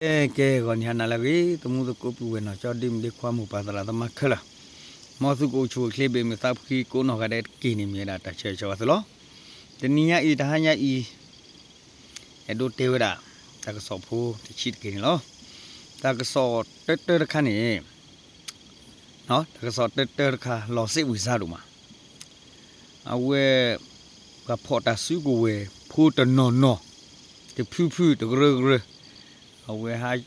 ကဲ ကဲ ဂီၤနံၤဟါနၤလၢအဂ့ၤ သမူသကိးပုၢ်ဝဲၢ်နီၢ်ကၠီ ဒ့မုၣ်ဒ့ခွါ မိၢ်ပၢ်သရၣ်သမါခဲလၢာ်, မ်သုကအိၣ်ဆူၣ်အိၣ်ချ့ ဘၣ်မုာ်သးဖှံကိးနီၢ်ဂၤဒဲးတက့ၢ်န့ၣ် မ့ၢ်ဝဲဒၣ်တၢ်ဆၢဂ့ၤဆၢဝါသုလီၤ. တနံၤညါအံၤ တဟါညါအံၤ အဲၣ်ဒိးတဲဝဲဒၣ် တၢ်ကစီၣ်ဖိတဆံးတက့ၢ်န့ၣ်လီၤ. တၢ်ကစီၣ်တၢတၢတခါန့ၣ် တၢ်ကစီၣ်တၢတၢတခါ လီၤစ့ဝံၤစါဒိၣ်မး, အဝဲ ပှၤဖီၣ်တၢ်စုကဝဲၤဖိတနီၤနီၤ တဖုဖုတကရၢကရၢ အဝဲဟး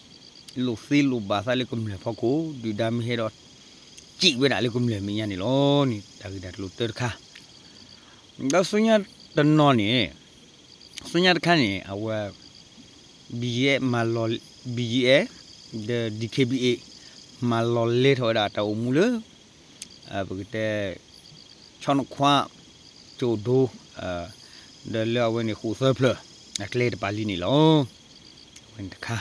လိာ်သ့လိာ်ဘၣ်သးလၢကမျၢၢ်ဖီခိၣ် ဒုၣ်ဒါမ့ၢ်ဟဲဒီး စံးဝဲဒၣ်လၢကမျၢၢ်မဲာ်ညါန့ၣ်လီၤန့ၣ် တၢ်ဂ့ၢ်တၢ်ကျိၤတၢတခါ, ဒီးဆူညါတနီၤန့ၣ် ဆူညါတခါန့ၣ် အဝဲ BGF မၤလီၤ BGF ဒီး DKBA မၤလီၤလဲထီၣ်ဝဲဒၣ်တၢ်အိၣ်မူလၢ ပကတဲ ဆီနခွါ ကၠိၣ်ဒိ ဒီးလၢအဝဲန့ၣ်ဃိၣ်သၢဖျၢၣ် အကျဲတပၤလံန့ၣ်လီၤ. အဝဲန့ၣ်တခါ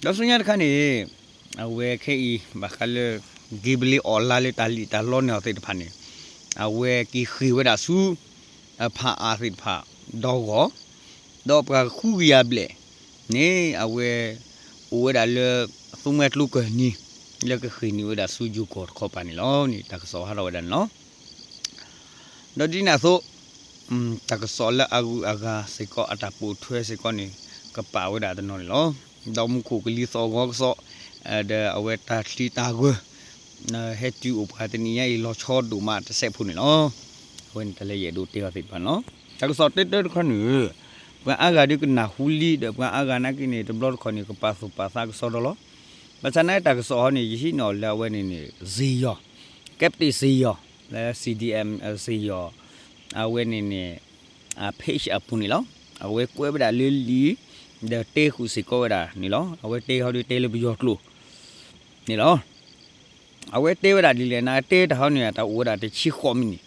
ဒီးဆူညါတခါန့ၣ် အဝဲခဲအံၤ ဘၣ်ဃးလၢ က့ၤဘလ့အီၣ်လါလၢတၢ်လံၣ်တၢ်လီန့ၢ်အီၤသ့ၣ်တဖၣ်န့ၣ် အဝဲက့ၤဃ့ၢ်ဝဲဒၣ်ဆူ အဖးအါသ့ၣ်တဖၣ် ဒီဂီၢ် ဒီးပှၤဃုကယၤဘျဲၣ်န့ၣ် အဝဲ အိၣ်ဝဲဒၣ်လၢ သူမှဲကျိကၢၢ်နံၤ လၢကဃ့ၢ်နုာ်ဝဲဒၣ်ဆူယိၤကီၢ်တခီပၤန့ၣ်လီၤန့ၣ် တၢ်ကစီၣ်ဟးထီၣ်ဝဲဒၣ်န့ၣ်လီၤ. ဒီးဒ်န့ၣ်အသိး တၢ်ကစီၣ်လၢအဂုၤအဂၤစ့ၢ်ကီး အတၢ်ပိာ်ထွဲစ့ၢ်ကီးန့ၣ် ကပာ်ဝဲဒၣ်တနီၤန့ၣ်လီၤ. ဒီးမူခိၣ်ကလံၤသီၣ်ဂီၤကစီၣ် ဒီးအဝဲတၢ်ချံတၢ်ဂၢၢ် ဟဲတုၤအိၣ်ပှၤတနံၤညါအံၤ လီၤဆီဒိၣ်မးတစဲးဖိန့ၣ်လီၤ. အဝဲန့ၣ်တၢ်လၢယအဲၣ်ဒိးတဲအီၤသ့ၣ်တဖၣ်န့ၣ်လီၤ. တၢ်ကစီၣ်တၢတၢတခါန့ၣ် ပှၤအါဂၤဒုးကနၢ်ဟူလံ ဒီးပှၤအါဂၤနာ်က့န့ၣ် တဘျီတခီၣ်န့ၣ် ကပာ်သူၣ်ပာ်သးကစီဒီလီၤ. ဘၣ်ဆၣ်နာ်က့တၢ်ကစီၣ်ဟီန့ၣ် ယဟံးန့ၢ်အီၤလၢအဝဲန့ၣ်န့ၣ် စ့ယီၤ Captain စ့ယီၤ လၢ CDM စ့ယီၤ အဝဲန့ၣ်န့ၣ် page အပူၤန့ၣ်လီၤ. အဝဲကွဲးဝဲဒၣ်လၢလံာ် ဒီးတဲဃုာ်စ့ၢ်ကီးဝဲဒၣ်န့ၣ်လီၤ. အဝဲတဲဟီဒုးတဲလၢပယီၤကျိာ်န့ၣ်လီၤ. အဝဲတဲဝဲဒၣ်ဒ်လဲၣ် နတဲတၢ်ဟီန့ၣ် တၢ်အိၣ်ဝဲဒၣ်တဆံဃိးမံးနံး,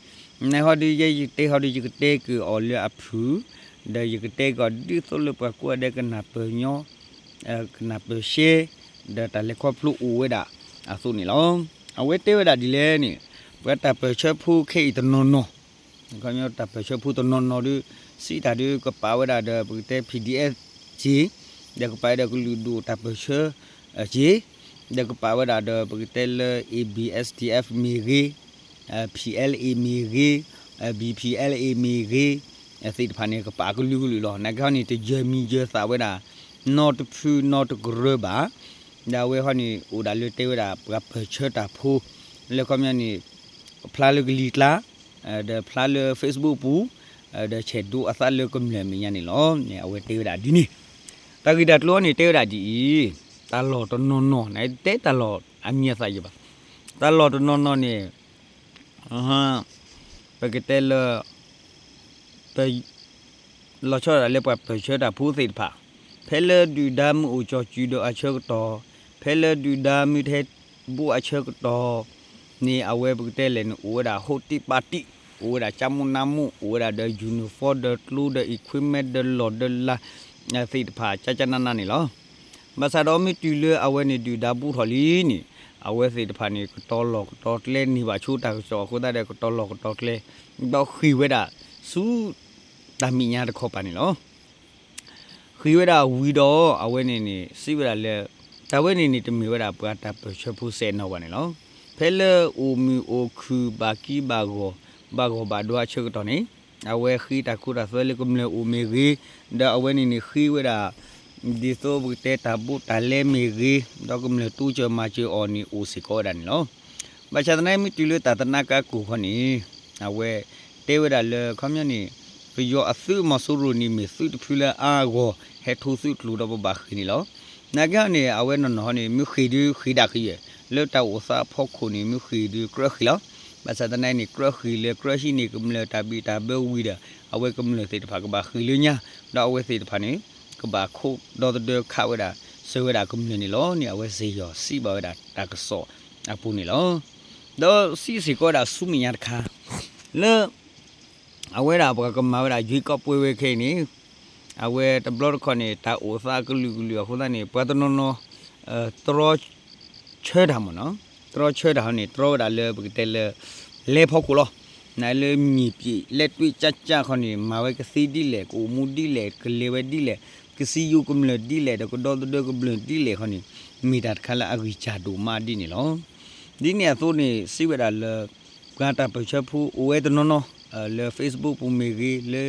နဟီဒုးယဲယတဲဟီဒုး ယကတဲက့ၤအီၤလၢအဖုၣ်, ဒီးယကတဲက့ၤအီၤဒ်သိးလၢပှၤကိးဂၤဒဲးကနၢ်ပၢၢ်ညီ ကနၢ်ပၢၢ်ရှဲ ဒီးတၢ်လဲၤခီဖျိအိၣ်ဝဲဒၣ်အသိးန့ၣ်လီၤ. အဝဲတဲဝဲဒၣ်ဒ်လဲၣ်န့ၣ် ပှၤတၢ်ပၢၢ်ဆၢဖိခဲအံၤတနီၤနီၤ ခီပညီတၢ်ပၢၢ်ဆၢဖိတနီၤနီၤဒုး စံးတၢ်ဒုးကပာ်ဝဲဒၣ်ဒီး ပကတဲ PDF က့ၤ, ဒီးကပာ်ဝဲဒၣ်ကလုာ်ဒူၣ်တၢ်ပၢၢ်ဆၢက့ၤ, ဒီးကပာ်ဝဲဒၣ်ဒီး ပကတဲလၢ A B S D F မ့ၢ်ဂ့ၤ, P L A မ့ၢ်ဂ့ၤ, B P L A မ့ၢ်ဂ့ၤ သ့ၣ်တဖၣ်န့ၣ် ကပာ်ကလုာ်ကလုာ်လီၤ. နာ်က့ဟီန့ၣ် တယၢၤမံၤယၢၤသးဝဲဒၣ် နီတဖုနီတကရၢဘၣ်. ဒီးအဝဲဟီန့ၣ် အိၣ်ဒၣ်လၢတဲဝဲဒၣ် ပှၤပၢၢ်ဆၢတၢ်ဖိ လၢခီပညီန့ၣ် ဖျါလၢကလံၤကျါ, ဒီးဖျါလၢ Facebook ပူၤ, ဒီးဆဲးဒိအသးလၢကမျၢၢ်မဲာ်ညါန့ၣ်လီၤန့ၣ် အဝဲတဲဝဲဒၣ်ဒ်န့ၣ်. တၢ်ဂ့ၢ်တၢ်ကျိၤန့ၣ် တဲဝဲဒၣ်ဒ်အံၤ, တၢ်လီၢ်တနီၤနီၤန့ၣ် တဲတၢ်လီၢ်အမံၤအသးယံၤဘၣ်. တၢ်လီၢ်တနီၤနီၤန့ၣ် ပကတဲလၢ ပ လီၤဆီဒၣ်တၢ်လၢပှၤပၢၢ်ဆၢတၢ်ဖိသ့ၣ်တဖၣ်, ဖဲလၢဒုၣ်ဒါမ့ၢ်အိၣ်ကၠီၣ်စူၤဒီးအဆၢကတီၢ်, ဖဲလၢဒုၣ်ဒါမ့ၢ်တဟဲဘိးအဆၢကတီၢ်န့ၣ် အဝဲပကတဲလဲၣ်န့ၣ် အိၣ်ဝဲဒၣ်ဟိးတံၢ်ပာ်တံၢ်, အိၣ်ဝဲဒၣ်ကၠါမူနါမူ, အိၣ်ဝဲဒၣ်ဒီး uniform ဒီးကျိဒီး equipment ဒီးလီၢ်ဒီးလၤ သ့ၣ်တဖၣ် ကၠါကၠါနးနးန့ၣ်လီၤ. ဘၣ်ဆၣ်ဒီးမ့ၢ်တုၤလၢအဝဲန့ၣ်ဒုၣ်ဒါဘူးထီၣ်လံန့ၣ် အဝဲသ့ၣ်တဖၣ်န့ၣ် ကတီၤလီၢ်ကတီၤကျဲန့ၢ်ဘၣ်ဆိတၢ်ကစီၣ်အဃိသတးဒီး ကတီၤလီၢ်ကတီၤကျဲ ဒီးဃ့ၢ်ဝဲဒၣ် ဆူ တၢ်မဲာ်ညါတခီပၤန့ၣ်လီၤ. ဃ့ၢ်ဝဲဒၣ်ဝံၤဒီး အဝဲန့ၣ်န့ၣ် စံးဝဲဒၣ်လၢ တၢ်ဝဲန့ၣ်န့ၣ် တမ့ၢ်ဝဲဒၣ်ပှၤတၢ်ပၢၢ်ဆၢဖိစဲးနီၣ်ဘၣ်န့ၣ်လီၤ. ဖဲလၢအိၣ်မုာ်အိၣ်ခုၣ်ဘၣ်ကံဘၣ်ဂီၤ ဘၣ်ဂီၤဘၣ်ဒွါအဆၢကတီၢ်န့ၣ် အဝဲဃ့တၢ်ခိတၢ်သွဲလၢကမျၢၢ်အိၣ်မ့ၢ်ဂ့ၤ, ဒီးအဝဲန့ၣ်န့ၣ်ဃ့ဝဲဒၣ် ဒ်သိးပကတဲတၢ်ဘူးတၢ်လဲမ့ၢ်ဂ့ၤ, ဒီးကမျၢၢ်တိစၢၤမၤစၢၤအီၤန့ၣ်အိၣ်စ့ၢ်ကီးဝဲဒၣ်န့ၣ်လီၤ. ဘၣ်ဆၣ်သနာ်က့မ့ၢ်တုၤလၢတၢ်သနာ်က့အခိၣ်ဃီန့ၣ် အဝဲတဲဝဲဒၣ်လၢ ခီပညီန့ၣ် ပယီၤအသုးမီၤစိရိၤန့ၣ်မ့ၢ်သုးတဖုလၢအါအါဂီၢ် ဟဲထိသုးကျိၤဒီးပဘၣ်ဃ့ၢ်န့ၣ်လီၤ. နာ်က့ဟီန့ၣ် အဝဲနီၢ်နီၢ်ဟီန့ၣ် မ့ၢ်ဃ့ၢ်ဒုးဃ့ၢ်ဒၣ်ကယဲၢ် လၢတၢ်အိၣ်သးအဖီခိၣ်န့ၣ် မ့ၢ်ဃ့ၢ်ဒုးကြၢးဃ့ၢ်လီၤ. ဘၣ်ဆၣ်သနာ်က့န့ၣ် ကြၢးဃ့ၢ်လၢကြၢးဟံးန့ၢ်ကမျၢၢ်တၢ်ဘံၣ်တၢ်ဘၢဝံၤဒီး အဝဲကမျၢၢ်သ့ၣ်တဖၣ်ကဘၣ်ဃ့ၢ်လၢညါ, ဒီးအဝဲသ့ၣ်တဖၣ်န့ၣ် ကဘၣ်ခိးဒီသဒၢခးဝဲဒၣ် စၢၤဝဲဒၣ်ကမျၢၢ်န့ၣ်လီၤန့ၣ် အဝဲစ့ၢ်ကီးစံးဘၣ်ဝဲဒၣ်တၢ်ကစီၣ်အပူၤန့ၣ်လီၤ. ဒီးစံးစ့ၢ်ကီးဝဲဒၣ်ဆူမဲာ်ညါတခါ လၢ အဝဲဒၣ်ပှၤကမၤဝဲဒၣ် ရွေးကောက်ပွဲ ဝဲခဲအံၤန့ၣ် အဝဲတဘျီတခီၣ်န့ၣ် တၢ်အိၣ်သးကလုာ်ကလုာ်အဃိသတးန့ၣ် ပှၤတနီၤနီၤ တြီဆၢတၢ်မ့ၢ်နီၤ, တြီဆၢတၢ်ဟီန့ၣ် တြီဝဲဒၣ်လၢပကတဲလၢ လဲၤဖီခိၣ်လီၤ. နလၢမ့ၢ်ပျံၤလဲၤတွံၢ်ကၠၢ်ကၠၢ်ခီန့ၣ် မၤဝဲကသ့ဒ်လဲၣ် ကအိၣ်မူဒ်လဲၣ် ကလဲၤဝဲဒ်လဲၣ် ကစံယိၤကမျၢၢ်ဒ်လဲၣ် ဒီးကဒီသဒၢကမျၢၢ်ဒ်လဲၣ်ခီန့ၣ် မ့ၢ်တၢ်တခါလၢအဂံၢ်စၢ်ဒိၣ်မးဒ်န့ၣ်လီၤ. ဒ်န့ၣ်အသိးန့ၣ် စံးဝဲဒၣ်လၢ ပှၤတၢ်ပၢၢ်ဆၢဖိအိၣ်ဝဲတနီၤနီၤ လၢ Facebook ပူၤမ့ၢ်ဂ့ၤ လၢ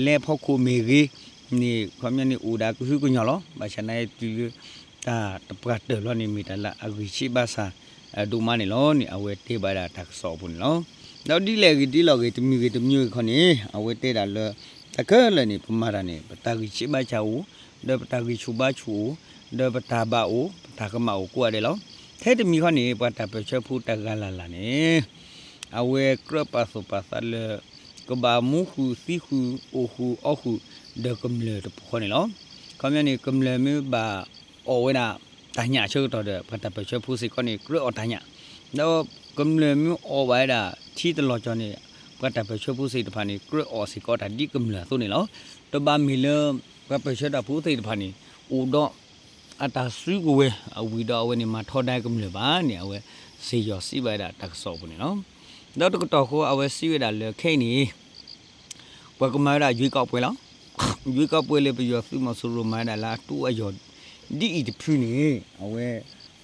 လဲဖီခိၣ်မ့ၢ်ဂ့ၤန့ၣ် ခီပညီန့ၣ် အိၣ်ဒၣ်ကဟုကညီၢ်လီၤ. ဘၣ်ဆၣ်သနာ်က့တုၤလၢ တၢ်တပှၢ်တၢၢ်ဘျီန့ၣ် မ့ၢ်တၢ်လၢအဂံၢ်ဆံးဘၣ်ဆၣ် ဒိၣ်မးန့ၣ်လီၤန့ၣ် အဝဲတဲဘၣ်ဝဲဒၣ်တၢ်ကစီၣ်အပူၤန့ၣ်လီၤ. ဒီးဒ်လဲၣ်ဂ့ၤဒ်လဲၣ်ဂ့ၤ တမံၤဂ့ၤတမံၤဂ့ၤခီန့ၣ် အဝဲတဲဒၣ်လၢ တၢ်ခဲလၢာ်န့ၣ် ပမၤတၢ်န့ၣ် ပတၢ်ဂံၢ်ဆံးဘၣ်ဆၣ်အိၣ်, ဒီးပတၢ်ဂံၢ်ဆူၣ်ဘါဆူၣ်အိၣ်, ဒီးပတၢ်ဘၣ်အိၣ် ပတၢ်ကမၣ်အိၣ်ကိးဂၤဒဲးလီၤ. ထဲတမံၤခီန့ၣ် ပှၤတၢ်ပၢၢ်ဆၢဖိတဂၤလၢ်လၢ်န့ၣ် အဝဲကြၢးပာ်သူၣ်ပာ်သးလၢ ကဘၣ်မူဃုာ်သံဃုာ်အိၣ်ဃုာ်အီဃုာ် ဒီးကမျၢၢ်တပူၤဃီန့ၣ်လီၤ. ခီပညီန့ၣ် ကမျၢၢ်မ့ၢ်ဘၣ်အီၣ်ဝဲဒၣ် တၢ်ညၣ်အဆၢကတီၢ်ဒီး ပှၤတၢ်ပၢၢ်ဆၢဖိစ့ၢ်ကီးန့ၣ် ကြၢးအီၣ်တၢ်ညၣ်, ဒီးကမျၢၢ်မ့ၢ်အီၣ်ဘၣ်ဝဲဒၣ် ထံတလီၤကီၤန့ၣ် ပှၤတၢ်ပၢၢ်ဆၢဖိသ့ၣ်တဖၣ်န့ၣ် ကြၢးအီၣ်စ့ၢ်ကီးတၢ်ဒ်ကမျၢၢ်အသိးန့ၣ်လီၤ. တဘၣ်မ့ၢ်လၢ ပှၤပၢၢ်ဆၢတၢ်ဖိသ့ၣ်တဖၣ်န့ၣ် အိၣ်ဒီး အတၢ်စုကဝဲၤအဝံၤဒီးအဝဲန့ၣ် မၤထီဒါကမျၢၢ်ဘၣ်န့ၣ် အဝဲစံးယီၤစံးဘၣ်ဝဲဒၣ်တၢ်ကစီၣ်အပူၤန့ၣ်လီၤ. ဒီးတကတီၢ်ဃီ အဝဲစံးဝဲဒၣ်လၢခဲအံၤန့ၣ် ပှၤကမၤဝဲဒၣ် ရွေးကောက်ပွဲလီၤ. ရွေးကောက်ပွဲလၢပယီၤသုးမီၤစိရိၤမၤဝဲဒၣ်လၢအထူအယိာ် ဒ်အံၤတဖုန့ၣ် အဝဲ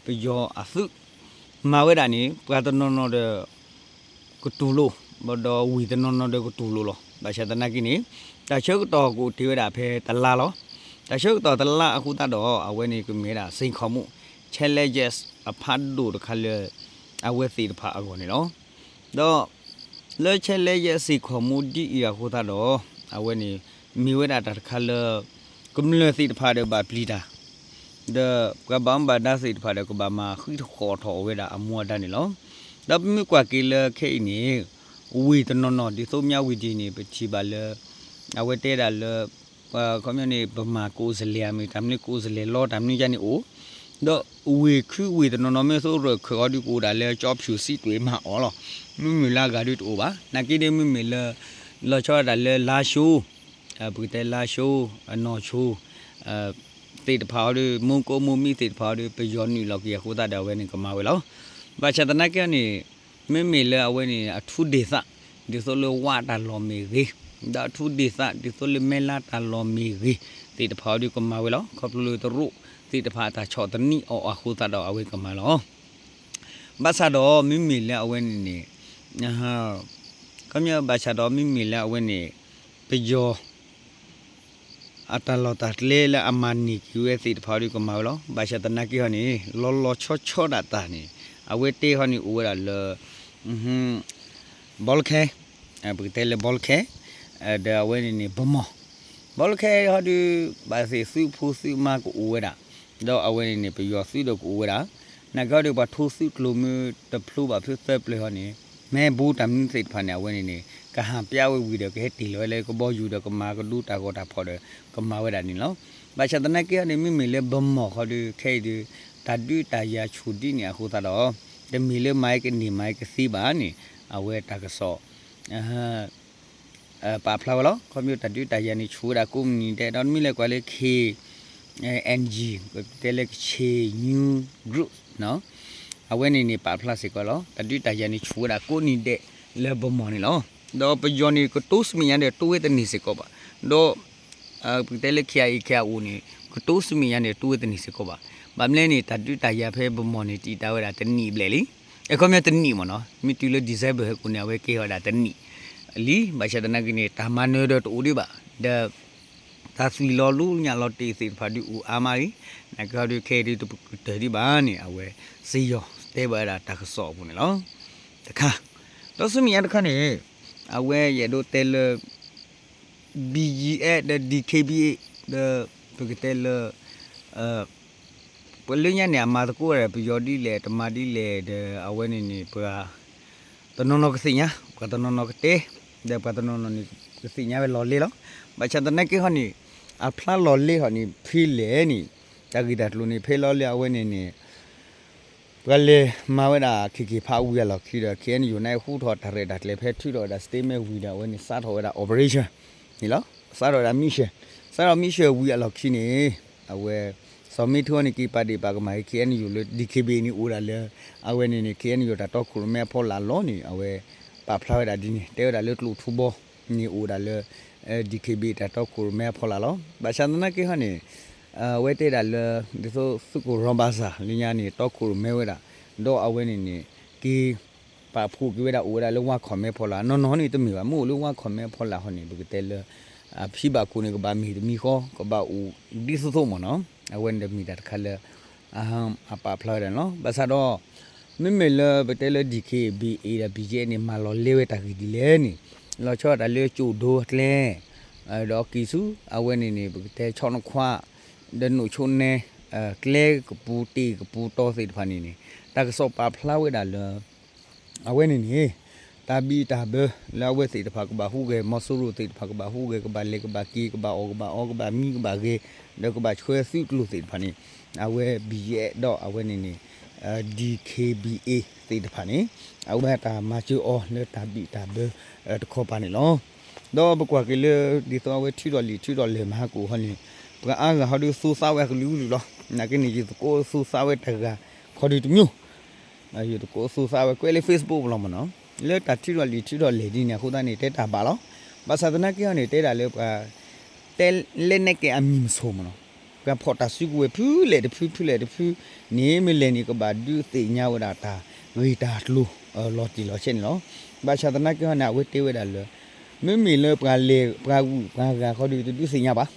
ပယီၤအသုး မၤဝဲဒၣ်န့ၣ် ပှၤတနီၤနီၤဒီး ကတူၢ်လိာ်, ဒီးဝ့ၢ်တနီၤနီၤဒီးကတူၢ်လိာ်လီၤ. ဘၣ်ဆၣ်သနာ်က့န့ၣ် တၢ်ဆၢကတီၢ်ကအိၣ်တ့ၢ်ဝဲဒၣ်ဖဲတလါလီၤ. တၢ်ဆၢကတီၢ်တလါအဃိသတးဒီး အဝဲန့ၣ်ကမ့ၢ်ဝဲဒၣ် စိန်ခေါ်မှု challenges အဖးဒိၣ်တခါလၢ အဝဲသ့ၣ်တဖၣ်အဂီၢ်န့ၣ်လီၤ. ဒီး လၢ challenges စိန်ခေါ်မှု ဒ်အံၤအဃိသတးဒီး အဝဲန့ၣ် မ့ၢ်ဝဲဒၣ်တၢ်တခါလၢ ကမျၢၢ်သ့ၣ်တဖၣ်ဒီးဘၣ်ပျံၤတၢ် ဒီးပှၤဘၣ်မူဘၣ်ဒါသ့ၣ်တဖၣ်ဒီး ကဘၣ်မၤဃံးထီၣ်ဃီထီၣ်အီၤဝဲဒၣ်အမူအဒါန့ၣ်လီၤ. ဒီးပမ့ၢ်ကွၢ်က့ၤလၢခဲအံၤန့ၣ် ဝ့ၢ်တနီၤနီၤ ဒ်သိးမၠၣ်ဝတံၤန့ၣ် ပထံၣ်ဘၣ်လၢ အဝဲတဲဒၣ်လၢ ခီပညီန့ၣ် ဗမာကိုယ်စားလှယ် မ့ၢ်တၢ်မနုၤ ကိုယ်စားလှယ်လောင်း တၢ်မနုၤယါန့ၣ်အိၣ်, ဒီးဝ့ၢ်ခုဝ့ၢ်တနီၤနီၤ မ့ၢ်သိးရၢၢ်ခၢးအီၤဒုးကအိၣ်ဒၣ်လၢ ကျောက်ဖြူစစ်တွေ မၤအီၤလီၤ. မ့မ့ၢ်လၢအဂၤဒုးတအိၣ်ဘၣ်. နာ်က့ဒ်မ့မ့ၢ်လၢ လီၤဆီဒၣ်တၢ်လၢ လားရှိုး ပကတဲ လားရှိုး နောင်ချို သ့ၣ်တဖၣ်အီၤဒီး မူကိမိၢ်မံသ့ၣ်တဖၣ်အီၤဒီး ပယီၤနုာ်လီၤက့ၤအဃိသတးဒီး အဝဲန့ၣ်ကမၤဝဲလီၤ. ဘၣ်ဆၣ်သနာ်က့န့ၣ် မ့မ့ၢ်လၢအဝဲန့ၣ် အထူဒေသ ဒ်သိးလၢဝၣ်တၢ်လီၢ်မ့ၢ်ဂ့ၤ, ဒီးအထူဒေသ ဒ်သိးလၢမဲလါတၢ်လီၢ်မ့ၢ်ဂ့ၤ သ့ၣ်တဖၣ်အီၤဒီးကမၤဝဲလီၤ. ခီဖျိလၢတရူးသ့ၣ်တဖၣ်အတၢ်ဆီၣ်သနံးအီၤအဃိသတးဒီး အဝဲကမၤလီၤ. ဘၣ်ဆၣ်ဒီးမ့မ့ၢ်လၢအဝဲန့ၣ်န့ၣ် ခီပညီ ဘၣ်ဆၣ်ဒီးမ့မ့ၢ်လၢအဝဲန့ၣ် ပယီၤ အတၢ်လီၢ်တၢ်ကျဲလၢအမၤန့ၢ်က့ၤဝဲသ့ၣ်တဖၣ်အီၤဒီးကမၤဝဲလီၤ. ဘၣ်ဆၣ်သနာ်က့ဟီန့ၣ် လီၤလီၤဆီဆီဒၣ်တၢ်န့ၣ် အဝဲတဲဟီန့ၣ်အိၣ်ဝဲဒၣ်လၢ ဘီလခဲ ပကတဲလၢဘီလခဲ ဒီးအဝဲန့ၣ်န့ၣ် ဗန်းမော် ဘီလခဲဟီဒီး ဘၣ်သ့ၣ်သုးဖိသုးမါကအိၣ်ဝဲဒၣ်, ဒီးအဝဲန့ၣ်န့ၣ် ပယီၤသုးဒီးကအိၣ်ဝဲဒၣ်, နာ်က့ဟီဒီး ပှၤထိသုးကျိၤမ့ၢ်တဖျိဘၣ်ဖုသၢပျၢၤဟီန့ၣ် မဲဘူးတၢ်မနုၤသ့ၣ်တဖၣ်န့ၣ် အဝဲန့ၣ်န့ၣ် ကဟန်ပြဝဲဝံၤဒီး ကဟဲတ့ၢ်လီၤဝဲလၢကဘီယူၤဒီး ကမၤကဒုတၢ်ဂီၤတၢ်ဖီၣ်ဒီး ကမၤဝဲဒၣ်န့ၣ်လီၤ. ဘၣ်ဆၣ်သနာ်က့ဟီန့ၣ် မ့မ့ၢ်လၢဗန်းမော်ဟီဒီး ခဲအံၤဒီး တၢ်ဒုးတၢ်ယၤဆူၣ်ဒ်န့ၣ်အဃိသတးဒီး တမ့ၢ်လၢမၤကန့ၢ်မၤကသ့ဘၣ်န့ၣ် အဝဲတၢ်ကစီၣ် ပာ်ဖျါဝဲလီၤ. ခီဖျိတၢ်ဒုးတၢ်ယၤန့ၣ် ဆူၣ်ဝဲဒၣ်ကိးမုၢ်နံၤဒဲး ဒီးမ့ၢ်လဲၤကွၢ်လၢ KNG ပတဲလၢ Kachin News Group အဝဲန့ၣ်န့ၣ် ပာ်ဖျါစ့ၢ်ကီးလီၤ. တၢ်ဒုးတၢ်ယၤန့ၣ် ဆူၣ်ဝဲဒၣ်ကိးနံၤဒဲးလၢဗန်းမော်န့ၣ်လီၤ. ဒီးပယီၤန့ၣ် ကတိၤဆူမဲာ်ညါဒီး တိၤဝဲတန့ၢ်စ့ၢ်ကီးဘၣ်. ဒီး ပကတဲလၢ KIA KIO န့ၣ် ကတိၤဆူမဲာ်ညါန့ၣ် တိၤဝဲတန့ၢ်စ့ၢ်ကီးဘၣ်. ဘၣ်မနုၤလဲၣ်န့ၣ် တၢ်ဒုးတၢ်ယၤဖဲဗန်းမော်န့ၣ် တံာ်တာ်ဝဲဒၣ်တနံၣ်ဘျဲၣ်လံ. အခီပညီတနံၣ်မ့ၢ်နီၤ မ့ၢ်တုၤလၢ December ဟဲကိးန့ၣ် အဝဲကဲထီၣ်ဝဲဒၣ်တနံၣ်လံ. ဘၣ်ဆၣ်သနာ်က့န့ၣ် တၢ်မၤနၢၤဒီးတအိၣ်ဒံးဘၣ်. ဒီး တၢ်သွံၣ်လီၤလူညၣ်လီၤတ့ၢ်သ့ၣ်တဖၣ်ဒုးအိၣ်အါမးလံ. နာ်က့ဟီဒုး ခဲအံၤဒုးတကတၢၢ်ဒံးဘၣ်န့ၣ် အဝဲစံးယီၤတဲဘၣ်ဝဲဒၣ်တၢ်ကစီၣ်အပူၤန့ၣ်လီၤ. တခါ ဒီးဆူမဲာ်ညါတခါန့ၣ် အဝဲယအဲၣ်ဒိးတဲလၢ BGF ဒီး DKBA ဒီး ပကတဲလၢ ပလၢညါန့ၣ် အမၤသကိးဝဲဒၣ် ပယီၤဒ်လဲၣ် တမၤဒ်လဲၣ်ဒီး အဝဲန့ၣ်န့ၣ် ပှၤတနီၤနီၤကသ့ၣ်ညါ ပှၤတနီၤနီၤကတဲ ဒီးပှၤတနီၤနီၤန့ၣ် ကသ့ၣ်ညါဝဲလီၤလ့လီၤ. ဘၣ်ဆၣ်သနာ်က့ဟီန့ၣ် အဖျါလီၤလ့ဟီန့ၣ် ဖဲလဲၣ်န့ၣ် တၢ်ဂ့ၢ်တၢ်ကျိၤန့ၣ် ဖဲလီၤလ့အဝဲန့ၣ်န့ၣ် ပှၤလဲၤမၤဝဲဒၣ် KK Park ဝံၤအလီၢ်ခံဒီး KNU န့ၣ် ဟူထီၣ်တၢ်ရဲၣ်တၢ်ကျဲၤဖဲထုးထီၣ်ဝဲဒၣ် statement ဝံၤဒီး အဝဲန့ၣ် စးထီၣ်ဝဲဒၣ် operation န့ၣ်လီၤ. စးထီၣ်ဝဲဒၣ် mission စးထီၣ် mission ဝံၤအလီၢ်ခံန့ၣ် အဝဲ စီၤမ့ထူန့ၣ် က့ၤပာ်ဒ့ၣ်ပာ်ကမၣ် KNU လၢ DKBA န့ၣ်အိၣ်ဒၣ်လၢ အဝဲန့ၣ်န့ၣ် KNU တၢ်တီခိၣ်ရိၣ်မဲအဖီလာ်လီၤန့ၣ် အဝဲပာ်ဖျါဝဲဒၣ်ဒ်န့ၣ် တဲဝဲဒၣ်လၢကျိၣ်ထူဘီန့ၣ်အိၣ်ဒၣ်လၢ DKBA တၢ်တီခိၣ်ရိၣ်မဲအဖီလာ်လီၤ. ဘၣ်ဆၣ်သနာ်က့ဟီန့ၣ် အဝဲတဲဒၣ်လၢ ဒ်သိးသုးခိၣ်ရီဘၣ်စၢ်လၢညါန့ၣ် တီခိၣ်ရိၣ်မဲဝဲဒၣ်, ဒီးအဝဲန့ၣ်န့ၣ် က့ၤ ပာ်ဖှိၣ်က့ၤဝဲဒၣ်အိၣ်ဝဲဒၣ်လၢဝါခီၣ်မဲဖီလာ်, နီၢ်နီၢ်န့ၣ်တမ့ၢ်ဘၣ်, မ့ၢ်အိၣ်လၢဝါခီၣ်မဲဖီလာ်ဟီန့ၣ် ပကတဲလၢ အဖံဘၣ်ခိၣ်န့ၣ် ကဘၣ်မ့ၢ်တမံၤဃီ ကဘၣ်အိၣ်ဒ်သိးသိးမ့ၢ်နီၤ, အဝဲန့ၣ်တမ့ၢ်တၢ်တခါလၢ အပာ်ဖျါဝဲဒၣ်န့ၣ်လီၤ. ဘၣ်ဆၣ်ဒီး မ့မ့ၢ်လၢပတဲလၢ DKBA ဒီး BGF န့ၣ် မၤလီၤလဲဝဲတၢ်ဂ့ၢ်ဒ်လဲၣ်န့ၣ်, လီၤဆီဒၣ်တၢ်လၢကၠိၣ်ဒိအကျဲ ဒီးက့ၤဆူ အဝဲန့ၣ်န့ၣ် ပကတဲဆီနိခွါ ဒီးနိၣ်ဆိနဲ ကျဲကပူၤတ့ၢ်ကပူၤတီသ့ၣ်တဖၣ်န့ၣ်န့ၣ် တၢ်ကစီၣ်ပာ်ဖျါဝဲဒၣ်လၢ အဝဲန့ၣ်န့ၣ် တၢ်ဘံၣ်တၢ်ဘၢလၢအဝဲသ့ၣ်တဖၣ်ကဘၣ်ဟူးဂဲၤ မီၤစိရိၤသ့ၣ်တဖၣ်ကဘၣ်ဟူးဂဲၤ ကဘၣ်လဲၤကဘၣ်က့ၤ ကဘၣ်အီၣ်ကဘၣ်အီ ကဘၣ်မံကဘၣ်ဂဲၤ ဒီးကဘၣ်ဆှၢသုးကျိၤသ့ၣ်တဖၣ်န့ၣ် အဝဲ BGF ဒီးအဝဲန့ၣ်န့ၣ် DKBA သ့ၣ်တဖၣ်န့ၣ် အဝဲတၢ်မၤစၢၤအီၤလၢတၢ်ဘံၣ်တၢ်ဘၢတခီပၤန့ၣ်လီၤ. ဒီးပကွၢ်က့ၤလၢ ဒ်သိးအဝဲထုးထီၣ်လံာ်ထုးထီၣ်လဲၢ်မၤဟးကိၣ်ဟီန့ၣ် ပှၤအါဂၤဟီဒုးသူသးဝဲအကလုာ်ကလုာ်လီၤ. နာ်က့န့ၣ် ယသကိးသူသးဝဲတဂၤ ခီဒုးတမံၤ ယသကိးသူသးဝဲကွဲးလၢ Facebook ပူၤလီၤမ့ၢ်နီၤ, လၢတၢ်ထုးထီၣ်လံာ်ထုးထီၣ်လဲၢ်ဒ်န့ၣ် အဃိသတးန့ၣ် တဲတၢ်ဘၣ်လီၤ. ဘၣ်ဆၣ်သနာ်က့ဟီန့ၣ် တဲဒၣ်လၢပှၤ တဲလဲၣ်နဲၣ်ကဲအမံၤမဆိမ့ၢ်နီၤ, ပှၤဖီၣ်တၢ်စုကဝဲၤဖုလဲၣ်တဖု ဖုလဲၣ်တဖုန့ၣ် မ့ၢ်လဲၣ်န့ၣ် ကဘၣ်ဒုးသ့ၣ်ညါဝဲဒၣ်တၢ်ဂ့ၢ်တၢ်ကျိၤ လီၤတံၢ်လီၤဆဲးန့ၣ်လီၤ. ဘၣ်ဆၣ်သနာ်က့ဟီန့ၣ် အဝဲတဲဝဲဒၣ်လၢ မ့မ့ၢ်လၢပှၤလဲၤပှၤဂုၤပှၤဂၤခီဒုး တဒုးသ့ၣ်ညါဘၣ်.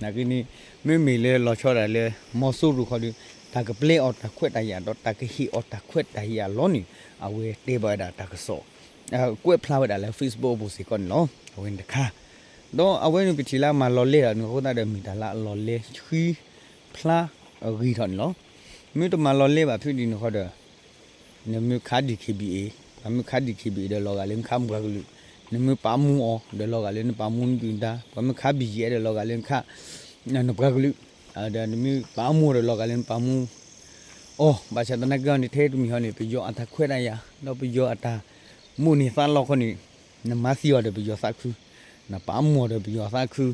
နာ်က့န့ၣ် မ့မ့ၢ်လၢလီၤဆီဒၣ်တၢ်လၢ မီၤစိရိၤခီဒုး တၢ်ကပျဲအီၤတၢ်ခွဲးတၢ်ယာ်ဒီးတၢ်ကဟ့ၣ်အီၤတၢ်ခွဲးတၢ်ယာ်လီၤန့ၣ် အဝဲတဲဘၣ်ဝဲဒၣ်တၢ်ကစီၣ် ကွဲးဖျါဝဲဒၣ်လၢ Facebook အပူၤစ့ၢ်ကီးန့ၣ်လီၤ. အဝဲန့ၣ်တခါ ဒီးအဝဲန့ၣ်ပထံၣ်လၢအမၤလီၤလဲၢ်ဒီးန့ၣ် အဃိသတးဒီးမ့ၢ်တၢ်လၢအလီၤလဲၢ် ဃံဖျါအဂ့ၤထီၣ်န့ၣ်လီၤ. မ့ၢ်တမၤလီၤလဲၢ်ဘၣ်ဖုဒ်န့ၣ်ဃီဒီး နမ့ၢ်ခး DKBA, ပှၤမ့ၢ်ခး DKBA ဒီးလီၤဂာ်လၢနခးပှၤကလုာ်, နမ့ၢ်ပာ်မူအီၤဒီးလီၤဂာ်လၢနပာ်မူနဒုၣ်နဒါ, ပှၤမ့ၢ်ခး BGF ဒီးလီၤဂာ်လၢနခး နပှၤကလုာ်, ဒီးနမ့ၢ်ပာ်မူအီၤဒီးလီၤဂာ်လၢနပာ်မူအီၤ. ဘၣ်ဆၣ်သနာ်က့အီၤန့ၣ် ထဲတမံၤဟီန့ၣ် ပယီၤအတၢ်ခွဲးတၢ်ယာ် ဒီးပယီၤအတၢ်မိၣ်န့ၢ်သးလီခီန့ၣ် နမၤသံအီၤဒီးပယီၤသးခု, နပာ်မူအီၤဒီးပယီၤသးခု,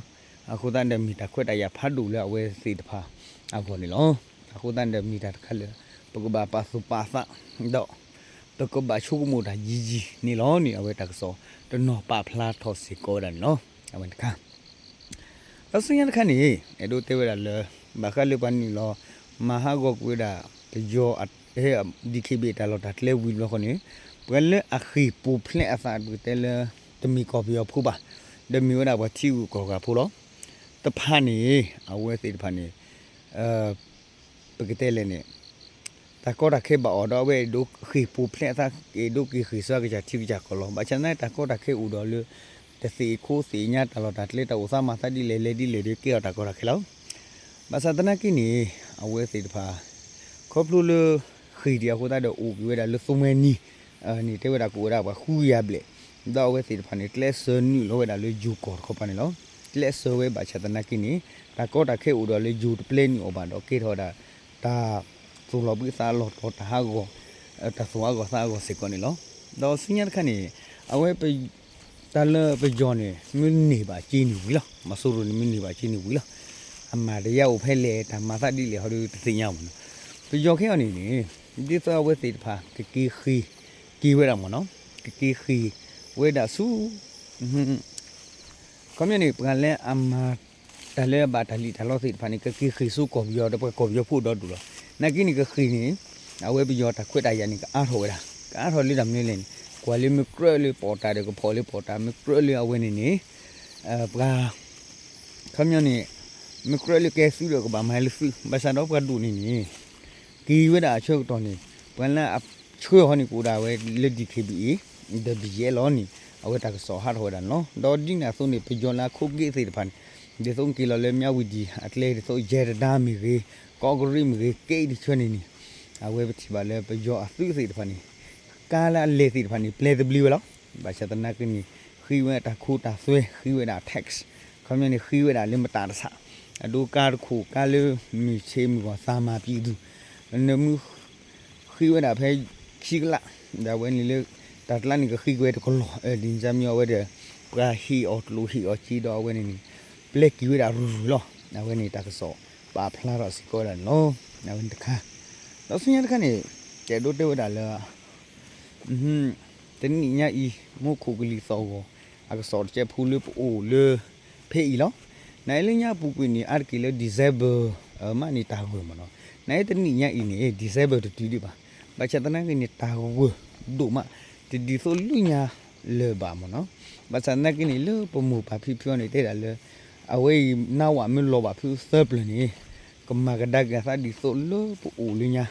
အဃိသတးဒီးမ့ၢ်တၢ်ခွဲးတၢ်ယာ်ဖးဒိၣ်လၢအဝဲသ့ၣ်တဖၣ်အဂီၢ်န့ၣ်လီၤ. အဃိသတးဒီးမ့ၢ်တၢ်တခါလၢ ပကဘၣ်ပာ်သူၣ်ပာ်သး ဒီး ပကဘၣ်ဆိကမိၣ်တၢ်ယံၤယံၤန့ၣ်လီၤန့ၣ် အဝဲတၢ်ကစီၣ်တနီၤပာ်ဖျါထီၣ်စ့ၢ်ကီးဝဲဒၣ်န့ၣ်လီၤ. အဝဲတခါ ဒီးဆူညါတခါန့ၣ် အဲၣ်ဒိးတဲဝဲဒၣ်လၢ ဘၣ်ဃးလၢပှၤနုာ်လီၤ မၤဟးဂီၤကွံာ်ဝဲဒၣ် ပယီၤ DKBA တၢ်လီၢ်တၢ်ကျဲဝံၤဘျီဃီန့ၣ် ပှၤလၢအဃ့ၢ်ပူၤဖျဲးအသး ပကတဲလၢ တမ့ၢ်ကီၢ်ပယီၤဖိဘၣ်, ဒီးမ့ၢ်ဝဲဒၣ်ပှၤထံဂုၤကီၢ်ဂၤဖိလီၤ. တဖၣ်န့ၣ် အဝဲသ့ၣ်တဖၣ်န့ၣ် ပကတဲလဲၣ်န့ၣ် တၢ်ကီတၢ်ခဲဘၣ်အီၤဒီး အဝဲအဲၣ်ဒိးဃ့ၢ်ပူၤဖျဲးအသး အဲၣ်ဒိးက့ၤဃ့ၢ်ဆူအကစၢ်ထံကစၢ်ကီၢ်လီၤ. ဘၣ်ဆၣ်သနာ်က့ တၢ်ကီတၢ်ခဲအိၣ်ဒီးလၢ တသ့ၣ်အခိသ့ၣ်ညါတၢ်လီၢ်တၢ်ကျဲ တၢ်အိၣ်သးမၤသးဒ်လဲၣ်လဲၣ်ဒ်လဲၣ်ဒီး ကဲထီၣ်တၢ်ကီတၢ်ခဲလီၤ. ဘၣ်ဆၣ်သနာ်က့န့ၣ် အဝဲသ့ၣ်တဖၣ် ခီဖျိလၢ ဃ့ၢ်ဒံးအဃိသတးဒီး အိၣ်က့ၤဝဲဒၣ်လၢသူမှဲနံၤ န့ၣ် တဲဝဲဒၣ်ကအိၣ်ဝဲဒၣ်ပှၤဃုကယၤဘျဲၣ်, ဒီးအဝဲသ့ၣ်တဖၣ်န့ၣ် ကျဲးစၢးနုာ်လီၤဝဲဒၣ်လၢယိၤကီၢ်တခီပၤန့ၣ်လီၤ. ကျဲးစၢးဝဲဘၣ်ဆၣ်သနာ်က့န့ၣ် တၢ်ကီတၢ်ခဲအိၣ်ဒီးလၢယိၤတပျဲနုာ်အီၤဘၣ်ဒီး ကဲထီၣ်ဝဲဒၣ် တၢ်သူၣ်လီၤဘှံးသးလီၤတီၤ တၢ်ဟးဂီၤ တၢ်သူၣ်ဟးဂီၤသးဟးဂီၤစ့ၢ်ကီးန့ၣ်လီၤ. ဒီးဆူညါတခါန့ၣ် အဝဲ တၢ်လၢပယီၤန့ၣ် မ့ၢ်န့ၢ်ဘၣ်စ့န့ၣ်ဝံၤလီၤ. မီၤစိရိၤန့ၣ် မ့ၢ်န့ၢ်ဘၣ်စ့န့ၣ်ဝံၤလီၤ. အမၤတယါအိၣ်ဖဲလဲၣ် တၢ်မၤသးဒ်လဲၣ်ဟီဒီးတသ့ၣ်ညါမ့ၢ်နီၤ. ပယီၤခဲအံၤန့ၣ်န့ၣ် ဒ်သိးအဝဲသ့ၣ်တဖၣ် ကက့ၤဃ့ၢ်က့ၤဝဲဒၣ်မ့ၢ်နီၤ, ကက့ၤဃ့ၢ်ဝဲဒၣ်ဆူ ခီပညီန့ၣ် ပှၤလၢအမၤတၢ်လၢအဘၣ်တၢ်လံၣ်တၢ်လီသ့ၣ်တဖၣ်န့ၣ် ကက့ၤဃ့ၢ်ဆူကီၢ်ပယီၤဒီးပှၤကီၢ်ပယီၤဖိဒီဒူၣ်လီၤ. နာ်က့န့ၣ် ကဃ့ၢ်န့ၣ် အဝဲပယီၤတၢ်ခွဲးတၢ်ယာ်န့ၣ် ကအါထီၣ်ဝဲဒၣ်, ကအါထီၣ်လၢတၢ်မနုၤလဲၣ်န့ၣ် ကွၢ်လၢမ့ၢ်ကြၢးလၢပီးတၢ်ဒီးကဖီၣ်လၢပီးတၢ် မ့ၢ်ကြၢးလၢအဝဲန့ၣ်န့ၣ် ပှၤ ခီပညီန့ၣ် မ့ၢ်ကြၢးလၢကဲသုးဒီးကဘၣ်မၤလၢသုး, ဘၣ်ဆၣ်ဒီးပှၤဒိၣ်န့ၣ်န့ၣ် က့ၤဝဲဒၣ်အဆၢကတီၢ်န့ၣ် ပှၤလၢအဆှၢအီၤန့ၣ် ကအိၣ်ဒၣ်ဝဲလၢ DKBA ဒီး ဘီယဲလီၤန့ၣ် အဝဲတၢ်ကစီၣ်ဟးထီၣ်ဝဲဒၣ်န့ၣ်လီၤ. ဒီးဒ်န့ၣ်အသိးန့ၣ် ပယီၤလၢအခိးက့သ့ၣ်တဖၣ်န့ၣ် ဒ်သိးက့ၤလီၤလၢမၠးဝတံၤအကျဲ ဒ်သိးယဲၢ်တဒါမ့ၢ်ဂ့ၤ, ကီးကရံးမ့ၢ်ဂ့ၤ, ကဲအံၤတဆၢန့ၣ်န့ၣ် အဝဲပထံၣ်ဘၣ်လၢပယီၤအသုးသ့ၣ်တဖၣ်န့ၣ် ကါလၢအလဲၤသ့ၣ်တဖၣ်န့ၣ် ပျဲသဘျ့ဝဲလီၤ. ဘၣ်ဆၣ်သနာ်က့န့ၣ် ဃ့ဝဲတၢ်ခိတၢ်သွဲ ဃ့ဝဲဒၣ် tax ခီပညီန့ၣ် ဃ့ဝဲဒၣ်လၢမတၤတဆး အဒိကါတခိၣ် ကါလၢမုၢ်ဆ့ၣ်မုၢ်ဂီၤ သးမၤပံးသူ နမ့ၢ် ဃ့ဝဲဒၣ်ဖဲခံကလး ဒီးအဝဲန့ၣ်လၢ တၢ်ကျါန့ၣ် ကဃ့က့ၤဝဲတကလီၢ် ဒ်န့ၣ်မ့ၢ်အဝဲဒီး ပှၤဟ့ၣ်အီၤကျိၣ်ဟ့ၣ်အီၤစ့ဒီးအဝဲန့ၣ်န့ၣ် ပျဲက့ၤဝဲဒၣ်ရူၤရူၤလီၤ. အဝဲန့ၣ်တၢ်ကစီၣ်ပာ်ဖျါထီၣ်စ့ၢ်ကီးဝဲဒၣ်န့ၣ်လီၤ. အဝဲန့ၣ်တခါ ဒီးဆူညါတခါန့ၣ် ယအဲၣ်ဒိးတဲဝဲဒၣ်လၢ တနံၣ်ညါအံၤ မူခိၣ်ကလံၤသီၣ်ဂီၤ အကစီၣ်တစဲးဖိလၢပအိၣ်လၢ ဖဲအံၤလီၤ. နအံၤလၢညါအပူၤကွံာ်န့ၣ် အါတက့ၢ်လၢ December မးန့ၣ် တၢ်ဂၢၢ်မ့ၢ်နီၤ. နအံၤတနံၣ်ညါအံၤန့ၣ် December တတုၤဒံးဘၣ်. ဘၣ်ဆၣ်သနာ်က့န့ၣ် တၢ်ဂၢၢ်ဒိၣ်မး တဒ်သိးလၢညါလၢၤဘၣ်မ့ၢ်နီၤ. ဘၣ်ဆၣ်သနာ်က့န့ၣ် လၢပမိၢ်ပၢ်ဖံဖုအီၤန့ၣ် တဲဒၣ်လၢ အဝဲအံၤ နးဝးမ့ၢ်လီၤဘၣ်ဖုသၢပျၢၤန့ၣ် ကမၤကဒါက့ၤအသးဒ်သိးလၢပအိၣ်လၢညါ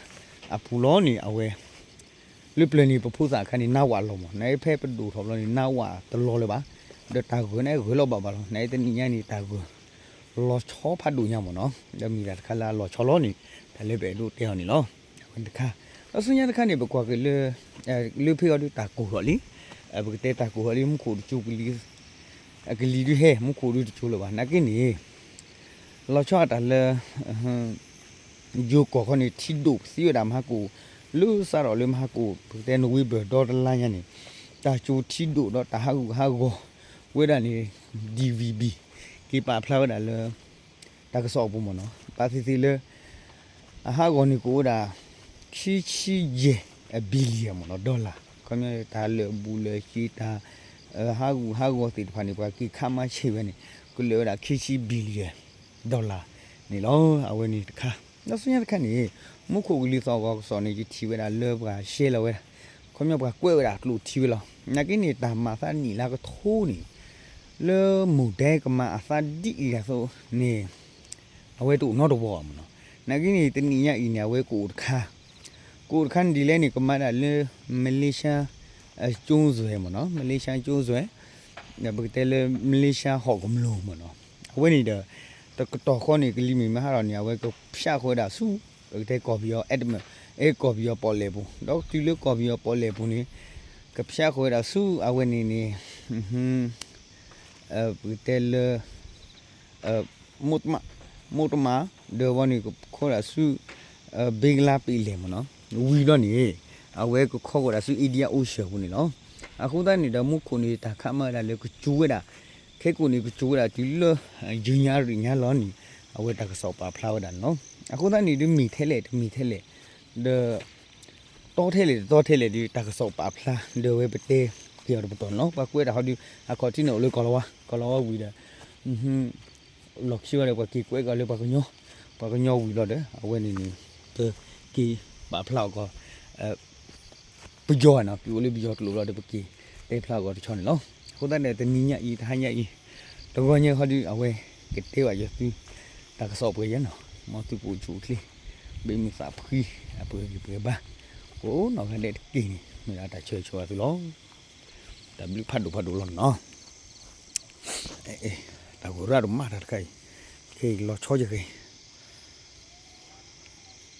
အပူၤလီၤန့ၣ် အဝဲ လၢပျၢၤန့ၣ် ပဖိသၣ်အခါန့ၣ် နးဝးလီၤမး, နအံၤဖဲပဒိၣ်ထီၣ်ဘျီန့ၣ် နးဝးတလီၤလၢၤဘၣ်, ဒီးတၢ်ဂၢၢ်န့ၣ်ဂၢၢ်လီၤဘၣ်ဘၣ်လီၤ. နအံၤတနံၣ်ညါန့ၣ် တၢ်ဂၢၢ်လီၤဆီဖးဒိၣ်ညါမးနီၤ, ဒီးမ့ၢ်တၢ်တခါလၢအလီၤဆီလီၤန့ၣ် တၢ်လၢပအဲၣ်ဒိးတဲအီၤန့ၣ်လီၤ. အဝဲတခါ, ဒီးဆူညါတခါန့ၣ် ပကွၢ်က့ၤလၢ လၢဖဲအံၤဒုးတၢ်ကိၢ်ထီၣ်လံ, ပကတဲတၢ်ကိၢ်ထီၣ်လံ မူခိၣ်တကၠိ ကလံၤဒုးဟဲ မူခိၣ်ဒုးတကၠိလၢၤဘၣ်. နာ်က့န့ၣ် လီၤဆီအတၢ်လၢ ယိၤကီၢ်ခီန့ၣ် ထံဒိၣ်သံဝဲဒၣ်မဟါကိၣ်, လၢစးထီၣ်လၢမဟါကိၣ် ပကတဲ November ဒီတလါညါန့ၣ် တၢ်ကၠိထံဒိၣ်ဒီးတၢ်ဟးဂူာ်ဟးဂီၤဝဲဒၣ်န့ၣ် DVB က့ၤပာ်ဖျါဝဲဒၣ်လၢ တၢ်ကစီၣ်အပူၤမ့ၢ်နီၤ, ဘၣ်သ့ၣ်သ့ၣ်လၢ အဟးဂီၤန့ၣ်ကအိၣ်ဝဲဒၣ် ခံဆံယဲၢ် billion မ့ၢ်နီၤ dollar, ခီပညီတၢ်လၢာ်ဘူၣ်လၢာ်စ့ၤ တၢ်ဟးဂူာ်ဟးဂီၤသ့ၣ်တဖၣ်န့ၣ် ပှၤက့ၤခးမၤဆံးဝဲန့ၣ် ကလၢာ်ဝဲဒၣ်ခံဆံ billion dollar န့ၣ်လီၤ. အဝဲန့ၣ်တခါ, ဒီးဆူညါတခါန့ၣ် မူခိၣ်ကလံၤသီၣ်ဂီၤကစီၣ်န့ၣ် ယထံၣ်ဝဲဒၣ်လၢပှၤရှဲလီၤဝဲဒၣ်, ခီပညီပှၤကွဲးဝဲဒၣ်ကျိာ်ထံဝဲလီၤ. နာ်က့န့ၣ် တၢ်မၤသးနံၣ်လါကထိန့ၣ် လၢမိၢ်ဒဲကမၤအသးဒ်အံၤဒ်သိးန့ၣ် အဝဲတအိၣ်နီတဝီဘၣ်မ့ၢ်နီၤ. နာ်က့န့ၣ် တနံၣ်ညါအံၤန့ၣ် အဝဲကအိၣ်တခါ, ကအိၣ်တခါန့ၣ်ဒ်လဲၣ်န့ၣ် ကမၤဒၣ်လၢ Malaysia ကၠိစွဲမ့ၢ်နီၤ, Malaysia ကၠိစွဲ, ဒီးပကတဲလၢ Malaysia ဟီၣ်ကမျိၢ်မ့ၢ်နီၤ. အဝဲန့ၣ်ဒီး တကတီၢ်ဃီန့ၣ် ကလံၤမုၢ်မဟါထီၣ်န့ၣ် အဝဲကဖျါဃီဝဲဒၣ်ဆူ ပကတဲကီၢ်ပယီၤ အဲ ကီၢ်ပယီၤပီၣ်လဲၣ်ပူၤ, ဒီးတုၤလၢကီၢ်ပယီၤပီၣ်လဲၣ်ပူၤန့ၣ် ကဖျါဃီဝဲဒၣ်ဆူအဝဲန့ၣ်န့ၣ် ပကတဲလၢ မိၢ်တမး, မိၢ်တမး, ဒီးဝဲန့ၣ်ကခီဒၣ်ဆူ ဘ့ကလါပ့ၤလဲၣ်မ့ၢ်နီၤ, ဝံၤဘျီန့ၣ် အဝဲကခီဃီဒၣ်ဆူ Indian Ocean ပူၤန့ၣ်လီၤ. အဃိသတးန့ၣ်ဒီး မူခိၣ်န့ၣ် တၢ်ခးမၤဝဲဒၣ်လၢကစူၤဝဲဒၣ်, ခဲကိာ်န့ၣ် ကစူၤဝဲဒၣ်တုၤလၢ ယုၢ်ညါရ့ၣ်ညါလီၤန့ၣ် အဝဲတၢ်ကစီၣ်ပာ်ဖျါဝဲဒၣ်န့ၣ်လီၤ. အဃိသတးန့ၣ် ဒုးမ့ၢ်ထဲလဲၣ်တမ့ၢ်ထဲလဲၣ် ဒီး တီထဲလဲၣ်တတီထဲလဲၣ်ဒီး တၢ်ကစီၣ်ပာ်ဖျါ ဒီးအဝဲပတဲက့ၤအီၤတပတီၢ်န့ၣ်လီၤ. ပှၤကွဲးတၢ်ဟီဒုး အခီၣ်ထံးန့ၣ်အိၣ်လၢကီၢ်လီၤဝါ, ကီၢ်လီၤဝါဝံၤဒီး လီၢ်ခံဝဲဒီး ပှၤက့ၤကွဲးကီၤလၢပှၤကညီ, ပှၤကညီဝံၤလီၤဒီး အဝဲန့ၣ်န့ၣ် ပက့ၤပာ်ဖျါအီၤကီး ပယီၤနီၤ, ပအိၣ်လၢပယီၤကျိာ်လီၤဒီး ပက့ၤတဲဖျါအီၤကီးတဆီန့ၣ်လီၤ. အဃိသတးန့ၣ် တနံၤညါအံၤ တဟါညါအံၤ တဂီၤညါဟီဒုး အဝဲကတဲဘၣ်ယွၤသု တၢ်ကစီၣ်ပှဲၤယဲနီၤ, မ်သုကအိၣ်ဆူၣ်အိၣ်ချ့ ဘၣ်မုာ်သးဖှံ အပှဲၤဂံၢ်ပှဲၤဘါ ကိးနီၢ်ဂၤဒဲးတက့ၢ်န့ၣ် မ့ၢ်ဒၣ်တၢ်ဆၢဂ့ၤဆၢဝါသုလီၤ. တၢ်ဘျုးဖးဒိၣ်ဖးဒိၣ်လီၤနီၤ. တၢ်ဂီၤရၣ်ဒိၣ်မးတၢ်တခါအံၤ, ခဲအံၤလီၤဆီယဂဲၤ,